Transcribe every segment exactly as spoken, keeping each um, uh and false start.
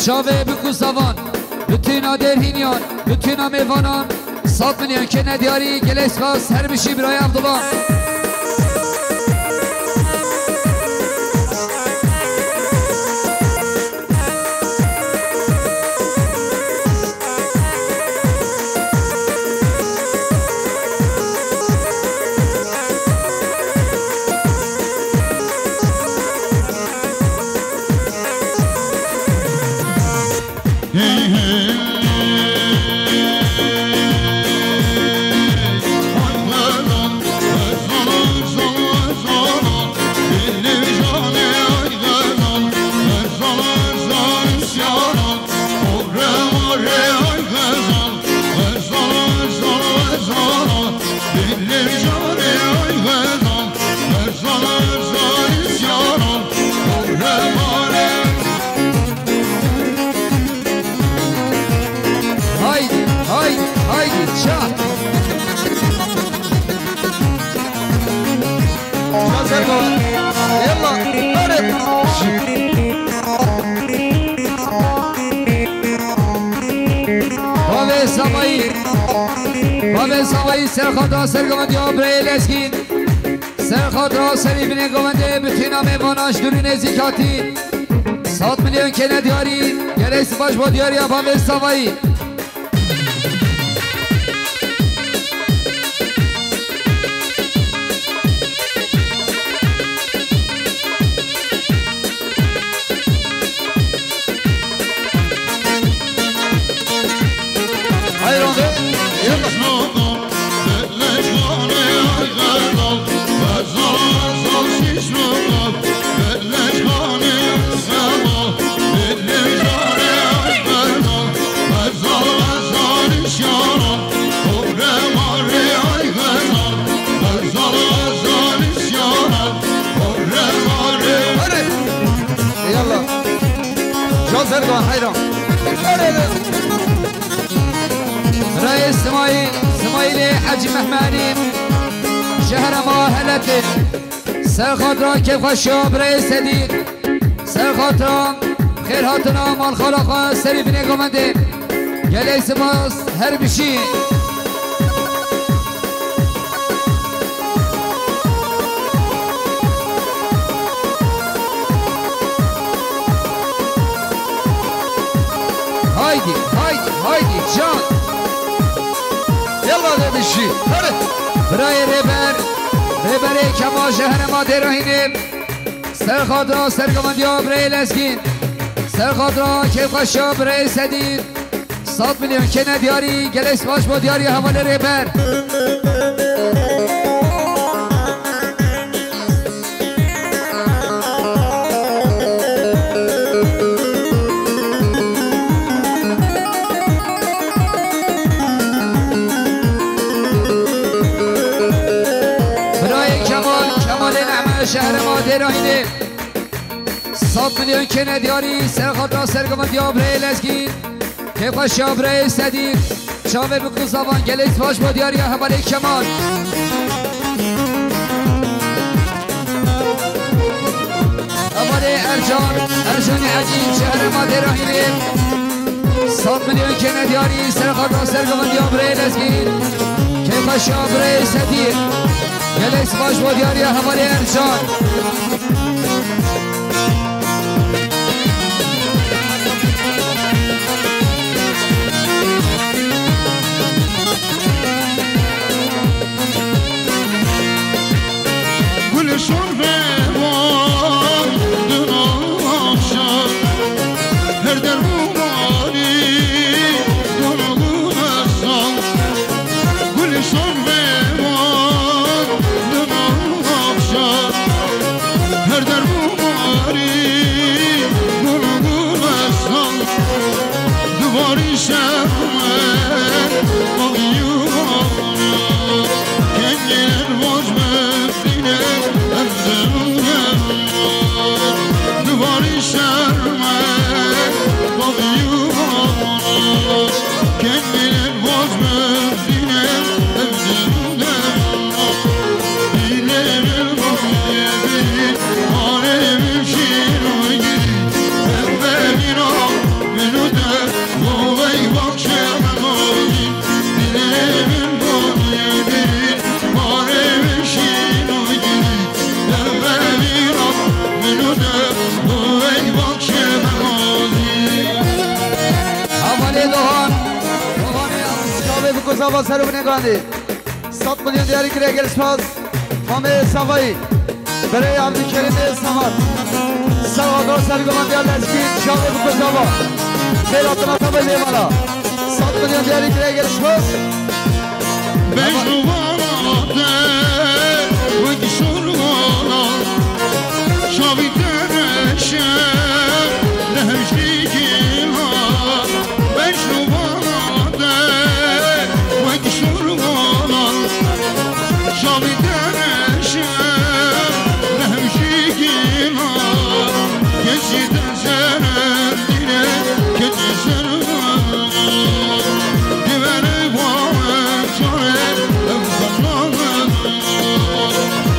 Çavê bi kuzavan, bi tîna derhîniyan, bi tîna mêvanan, sed milyon kene diyarî, gelek spas, her bijî birayê Abdullah. Haydi, haydi, haydi, ça. Yalla, hadi. Bavê Savayî. Bavê Savayî ser xatira sergovendiya birayê Lezgîn. Ser xatira serî binê govendê bi tîna mêvanan ji dûr û nêzîk hatî. Sed milyon kene diyarî. Gelek spas bo diyariya bavê Savayî. Hayran be. Yalla. Hadi. Yalla. Can Serkan, hayran. Hadi. Birayê Simayîl, Simayîlê Hecî Mehmenî, şehra me Heletê. Ser xatira kêfxweşiya birayê Sedîq. Ser xatira xêrhatina malxala xwe serî binê govendê. Gelek spas, her bijî. Haydi, haydi, haydi, can. Yalla de bijî. Hadi. Birayê Rêber, Rêberê Kemal ji herêma Dêrahînê. Ser xatira sergovendiya birayê Lezgîn. Ser xatira kêfxweşiya birayê Sedîq. Sed milyon kene diyarî, gelek spas bo diyariya hevalê Rêber. Birayê Kemal, Kemalê Nehme, şehre ma Dêrahînê. Sed milyon kene diyarî, ser xatira sergovendiya birayê Lezgîn. Kêfxweşiya birayê Sedîq. Çavê bi kuzavan, gelek spas bo diyariya hevalê Kemal. Hevalê Ercan, Ercanê Hecî, şehre ma Dêrahînê. Sed milyon kene diyarî, ser xatira sergovendiya birayê Lezgîn. Kêfxweşiya birayê Sedîq. Gelek spas bo diyariya hevalê Ercan. Gulşan ve wan dün akşam her dermanı Gulşan ve wan dina akşam her dermanî gul gul esnan. Divarî şerme bak yuvana kengên vac mezîne ev zewre. Divarî şerme bak yuvana kengên vac mezîne. Ev zewre. Dilê min bavê bî, arê min şîrogî, ev be Ava ser û binê gandî. Sed milyon diyarî kire, gelî spas. Mamê Savayî. Birayê Abdulkerimê Samat. Serxatro sergomandiya Lezgîn, çavê biko zava. Xêr hatina te be lê mala. Sed milyon diyarî kire, gelî spas. Mecnû vala te wek şor vala, çavî te reşe, ne hemşî gîla. Mecnû vala te wek şor vala, çavî te reşe, ne hemşî gîla. Keçî te şeref dîne, keçî şeref. Divere bawe çare, ev xemla.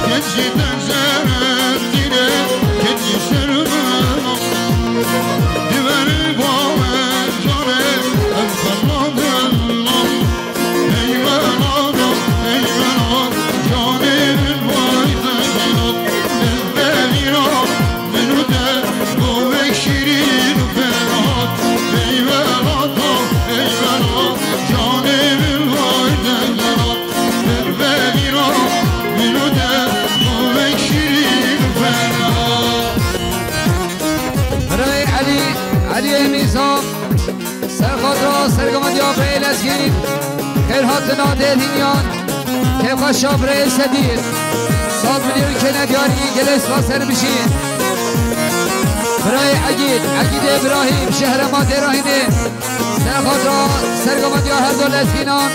Keçî te şeref dîne, keçî şeref. Divere bawe çare, ev xemla. Ey Velat, ey Velat, canê min vay te Velat. Dilberî ra min û te govek şîrîn û ferhat. Ey Velat, ey Velat, canê min vay te Velat. Dilberî ra min û te govek şîrîn û ferhat. Birayê Elî, Eliyê Mîza. Serxatira sergovendiya birayê Lezgî, xêr hatina Dêrhîniyan, kêfxweşa birayê Sedîr, sed milyon kêne diyarî, gelê spas, ser bijî. Birayê Egîd, Egîdê Birahîm, ji herêma Dêrahînê, serxatira sergovendiya her du Lezgînan,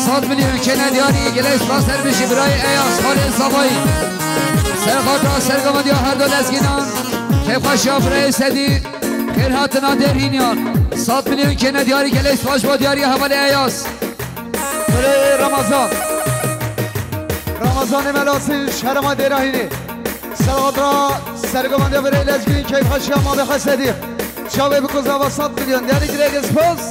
sed milyon kêne diyarî, gelê spas, ser bijî. Birayê Eyas, Xalê Zavayî, serxatira sergovendiya her du Lezgînan, kêfxweşa birayê Sedîr, xêr hatina Dêrhîniyan. Sed milyon kêne diyarî, gelê spas bo diyariya hevalê Eyas. Birayê Ramazan. Ramazanê Melasî ji herêma Dêrahînê. Serxatira sergovendiya birayê Lezgîn, kêfxweşiya mamê xwe Sedîq. Çavê biko zava, sed milyon diyarî kire, gelê spas.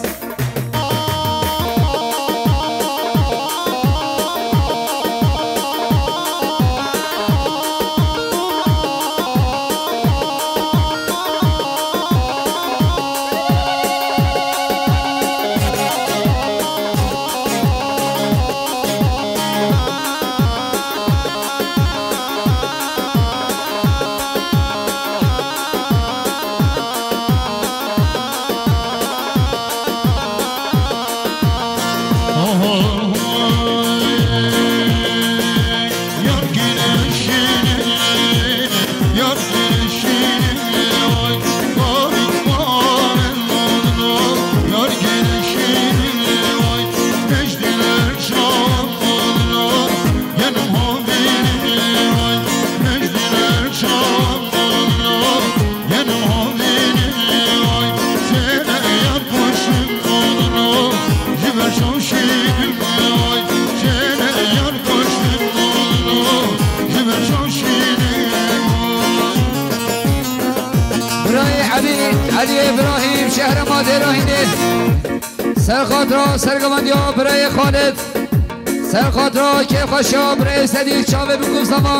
Birayê Elî, Elî Îbrahîm, ji herêma Dêrahînê. Serxatira sergovendiya birayê Xalid. Serxatira kêfxweşiya birayê Sedîr, çavê biko zava.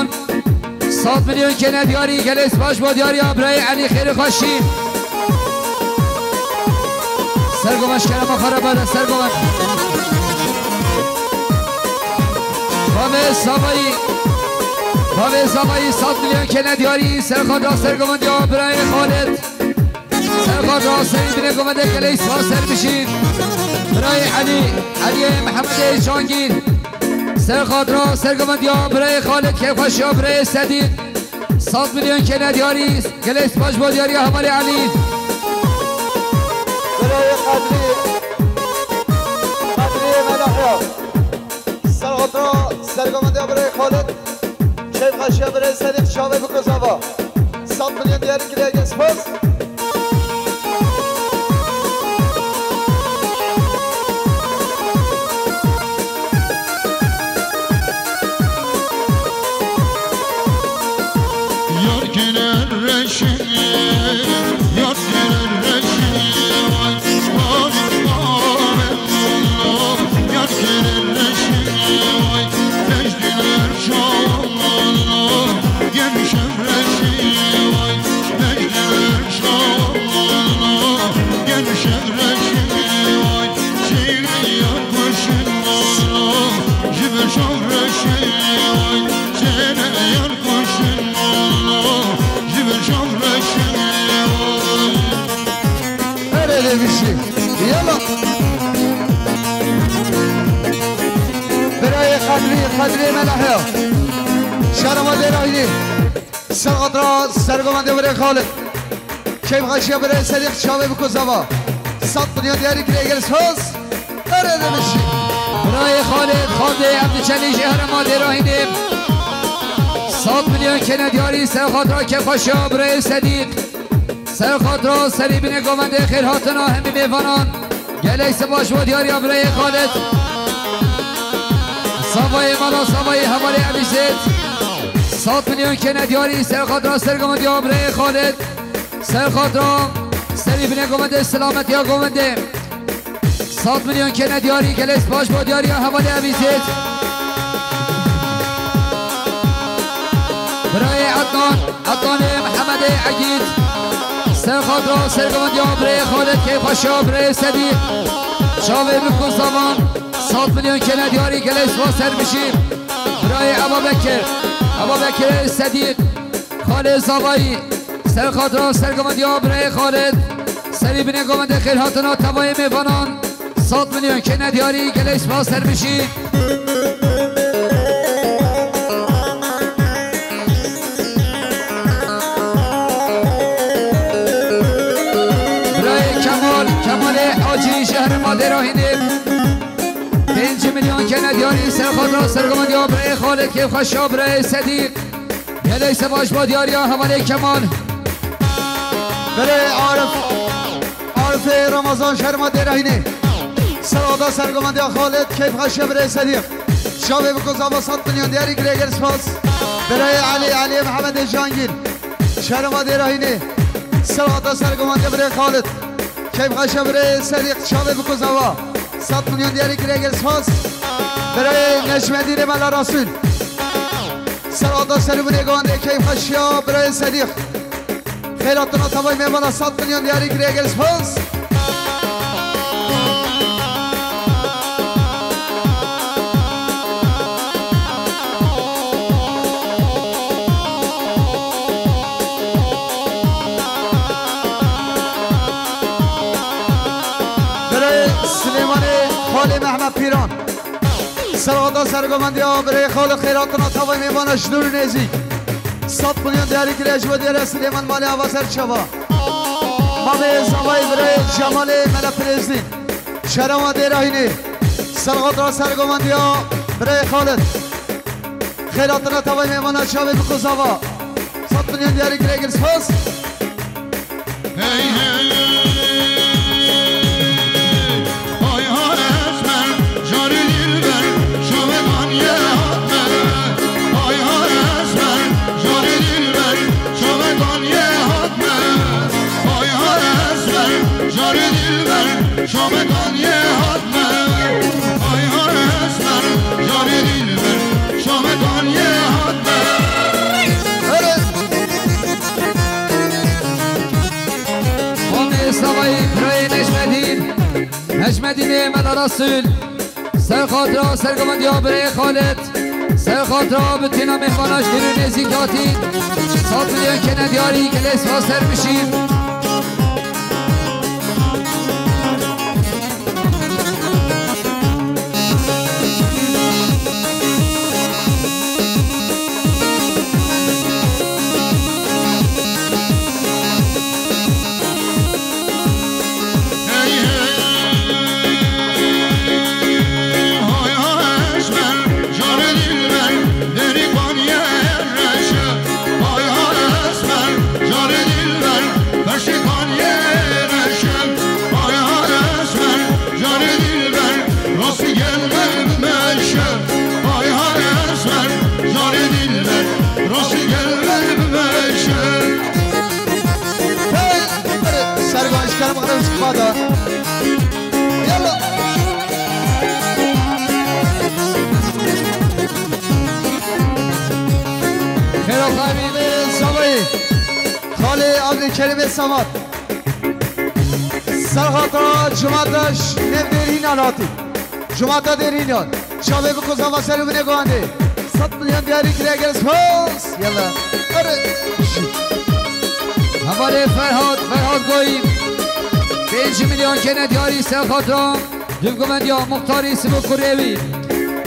Sed milyon kêne diyarî, gelê spas bo diyariya birayê Elî, xêr û xweşî. Sergovend, ji kerema xwe re bere, sergovend. Bavê Zavayî, Bavê Zavayî, sed milyon kêne diyarî, serxatira sergovendiya birayê Xalid. Serxatira serî binê govendê, gelê spas, ser bijî. Birayê Elî, Eliyê Mihemedê Cangîr. Serxatira sergovendiya birayê Xalid, kêfxweşiya birayê Sedîr. Sed milyon kêne diyarî, gelê spas bo diyariya hevalê Elî. Birayê Qedrî, Qedrî Melahya. Serxatira sergovendiya birayê Xalid, kêfxweşiya birayê Sedîq, çavê biko zava. Sed milyon diyarî kiriye, gelê spas. Yar kene reşe, yar kene reşe, vay, vay, vay. Vişî. Yala. Birayê Qedrî, Qedrî Melahiya. Şerema Dêrahînê. Ser xatira sergovendê birê Xalid. Keyfxweşiya birê Sedîq çavê biko zava. Sed milyon diyarî kirê gel spas. Erê de vişî. Birayê Xalid, Xalidê Evdiçelî ji herêma Dêrahînê. Sed milyon kene diyarî ser xatira keyfxweşiya birê Sedîq. Ser xatira serî binê govendê xêrhatina hemî mêvanan. Gelek spas bo diyariya birayê Xalid. Savayê mala savayê hevalê Ebîzêd. Sed milyon kene diyarî ser xatira sergovendiya birayê Xalid. Ser xatira serî binê govendê selametiya govendê. Sed milyon kene diyarî, gelek spas bo diyariya hevalê Ebîzêd. Birayê Ednan, Ednanê Mihemedê Egîd. Ser xatira sergovendiya birayê Xalid, keyfxweşiya birayê Sedîq. Çavê biko zavan, sed milyon kene diyarî, gelek spas ser bijî. Birayê Eba Bekir, Eba Bekirê Sedîq. Xalê Zavayî. Ser xatira sergovendiya birayê Xalid. Serî binê govendê xêrhatina tevayê mêvanan. Sed milyon kene diyarî, gelek spas ser bijî. Birayê Kemal, Kemalê Hacî ji herêma Dêrahînê. Pênc milyon kene diyarî ser xatira sergovendiya birayê Xalid, keyfxweşiya birayê Sedîq. Gelek spas bo diyariya hevalê Kemal. Birê Arif, Arifê Ramazan şerma Dêrahînê. Sewada sergovendiya Xalid, keyfxweşiya birê Sedîq. Çavê biko zava sed milyon diyarî kirê gel spas. Birê Elî, Elî Mihemedê Cihangîr. Şerma Dêrahînê. Sewada sergovendiya birê Xalid. Keyfxweşiya birê Sedîq, çavê biko zava. Sed milyon diyarî kirê gel spas. Birê Necmedînê Mela Rasûl. Ser ada serû binê govendê keyfxweşiya birayê Sedîq. Xêrhatina tevayê mêvana sed milyon diyarî kirê gel spas. Birayê Silêmanê Xalê Mehmet Pîran. Serada sergovendiya birê Xalid xêrhatina tavayê mêvana ji dûr û nêzîk. Sed milyon diyarî kiriye ji bo diyara Silêman malê ava ser çava. Mamê zavayê birê Cemalê Mele Pirêzdîn. Şerema Dêrahînê. Serada sergovendiya birê Xalid. Xêrhatina tavayê mêvana çavê biko zava. Sed milyon diyarî kiriye gir spas. Hey, hey, ay ha esmer, carê dilber, şavekan ye hatme. Ay ha esmer, carê dilber, şavekan ye hatme. Ay ha esmer, carê dilber, şavekan ye hatme. Ay ha esmer, carê dilber, şavekan ye hatme. Komê Savayî, birayê Necmedîn. Necmedînê Mela Resûl. Ser xatira sergovendiya birê Xalid. Ser xatira bi tîna mêvana ji dûr û nêzîk hatî. Sed milyon kene diyarî, gelê spas ser bijî. Carê dilber, rastî gelme bimeşe. Ay ha esmer, carê dilber, rastî gelme bimeşe. Hey, serva işkar mıkdar çıkmada. Yalla. Xêra xayîrê Savayî. Xalê Abdülkerimê Samat. Serhata cumata ş-, nêv Dêrhînan hatî. Cumata Dêrhînan. Çavê biko zava ser û binê guhandê. Sed milyon diyarî kire gel spas. Yalla. Erê. Hevalê Ferhat, Ferhat Goyî. Pênc milyon kene diyarî ser xatira dûvgovendiya muxtarî Sibû Kurê wî.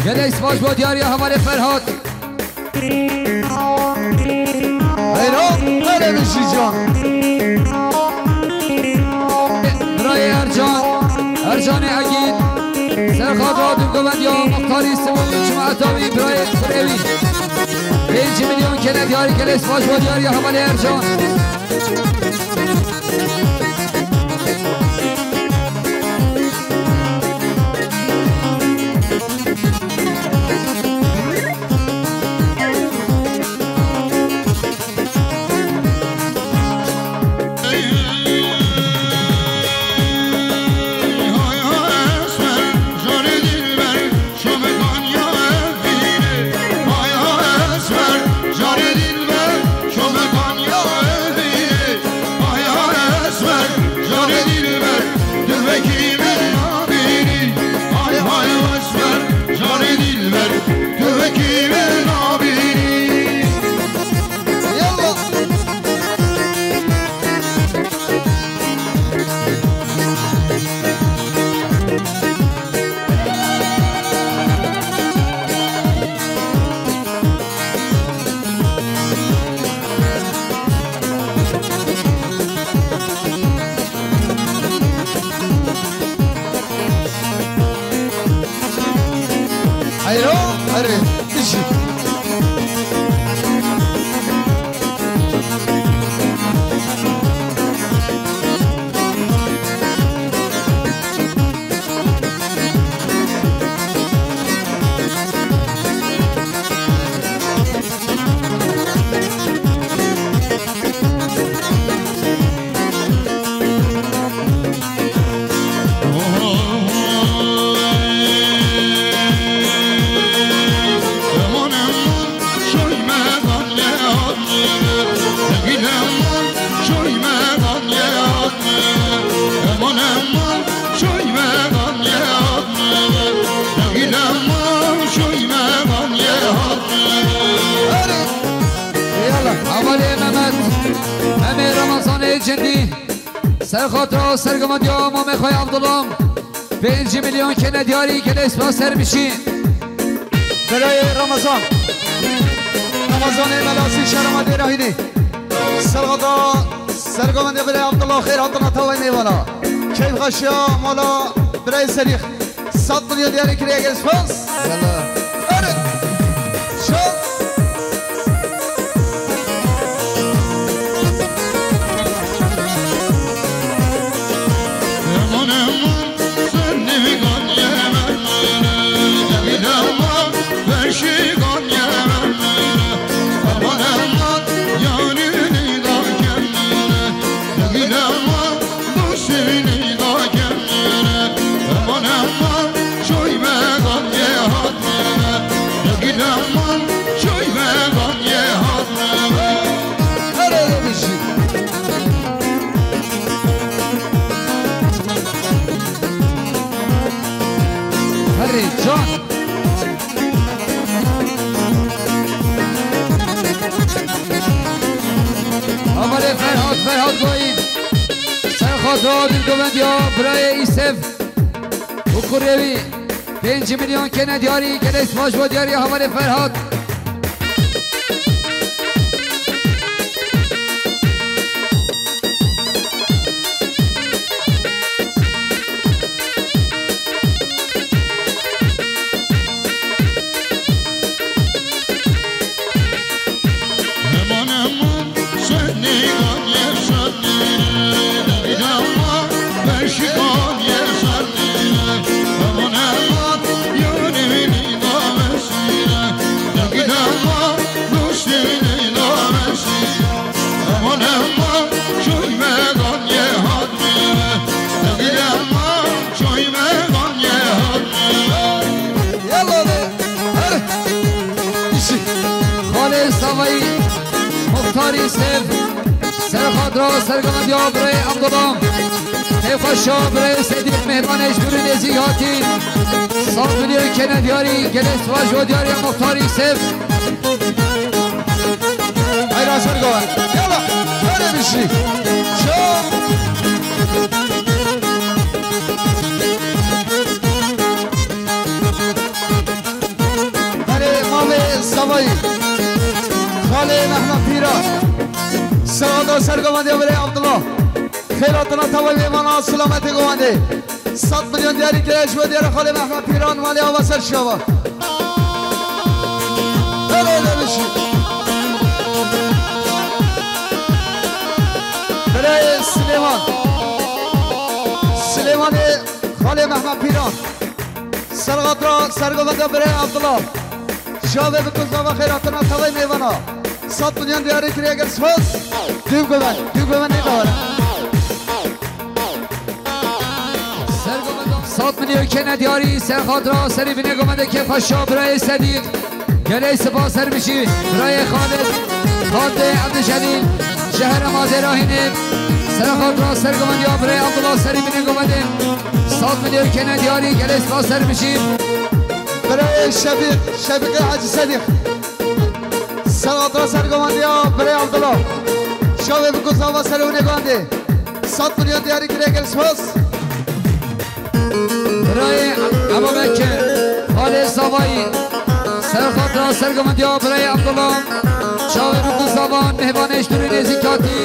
Gelek spas bo diyariya hevalê Ferhat. Heyran, hele bijî can. Birayê Ercan, Ercanê Egîd. Ser xatira dûvgovendiya muxtarî Sibû û cemaeta wî, birayê Kurê wî. Pênc milyon kene diyarî, gelek spas bo diyariya hevalê Ercan. Heyro, erê, bijî. Yala, hevalê Mehmet, Memê Ramazanê Cindî, ser xatira sergovendiya mamê xwe Abdullah, pênc milyon kene diyarî, gelek spas ser bijî. Birayê Ramazan. Ramazanê Melasî, şehra me Dêra Hînê. Serxada sergovendiya birayê Abdullah, xêr hatina tawayê mêvana. Keyfxweşiya mala birayê Serîx. Sed milyon diyarî kiriye, gelek spas. Yalla. Erê. Şo. Herê can. Amalê Ferhat, Ferhat Goyî. Ser xatira dûvgovendiya birayê Îsev û kurê wî. Pênc milyon kene diyarî, gelek spas bo diyariya hevalê Ferhat. Yalla de. Her. Xalê Savayî, muxtarî Sev, ser xatira sergovendiya birayê Abdullah. Keyfxweşa birayê Sedîq, mêhmanê ji dûrî nêzîk hatî. Sed milyon kene diyarî, gelek spas bo diyariya muxtarî Sev. Hayra sergovend. Yalla, hadi bir şey. Şo. Pîran. Sewada ser gomandiya birayê Abdullah. Xêr hatina tevayê mêvana, selametê gomandê. Sed milyon diyarî kire ji bo diyara xalê Mehmet Pîran, malê ava ser şava. Hele hele bişî. Birayê Silêman. Silêmanê xalê Mehmet Pîran. Ser xatira ser gomandiya birayê Abdullah. Şavê bi kuzava xêr hatina tevayê mêvana. Sed milyon diyarî kiriye, gel spas. Dû gomen, dû gomen nêdawere. Ser gomandiya sed milyon kene diyarî ser xatira serî binê gomendê kêfxweşa birayê Sedîq. Gelê spas ser bijî, birayê Xalid, Xalidê Evdicelîl, ji herêma Dêrahînê, ser xatira ser gomandiya birayê Abdullah serî binê gomendê. Sed milyon kene diyarî, gelê spas ser bijî. Birayê Şefîq, Şefîqê Hacî Sedîq. Ser xatira ser gomandiya birayê Abdullah. Şavê bi kuzava serê winê gomendê. Sed milyon diyarî kire, gel spas. Birayê Ebabekir, Xalê Zavayî, ser xatira ser gomandiya birayê Abdullah, çavê bi kuzava mêvanê ji dûrî nêzîk hatî.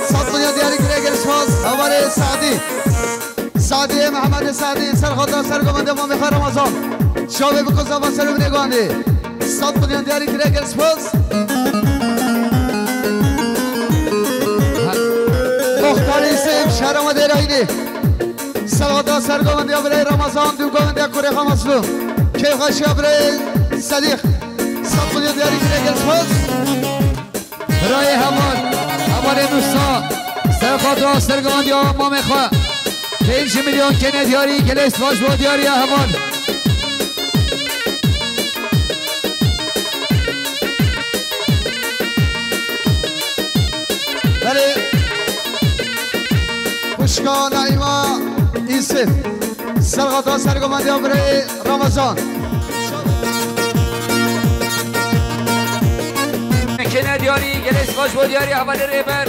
Sed milyon diyarî kire, gel spas. Hevalê Sadî. Sadî, Mehemedê Sadî, ser xwe da ser gomandiya mamê xwe Remezan. Şavê bi kuzava ser binê gandê. Sed milyon diyarî kire, gel spas. Muxtarê Sêv, şehra me Dêrahînê. Ser xwe da ser gomandiya birayê Remezan, dû gomandiya kurê xwe Meslûm. Kêfxweşiya birayê Sedîq. Sed milyon diyarî kire, gel spas. Birayê heval, hevalê Musa, ser xwe da ser gomandiya mamê xwe. Pênc milyon kene diyarî, gelê spas bo diyariya heval. Belê. Xwişka Naîma Îsif. Ser xwe da ser gomandiya birayê Ramazan. Kene diyarî, gelê spas bo diyarî hevalê Rêber.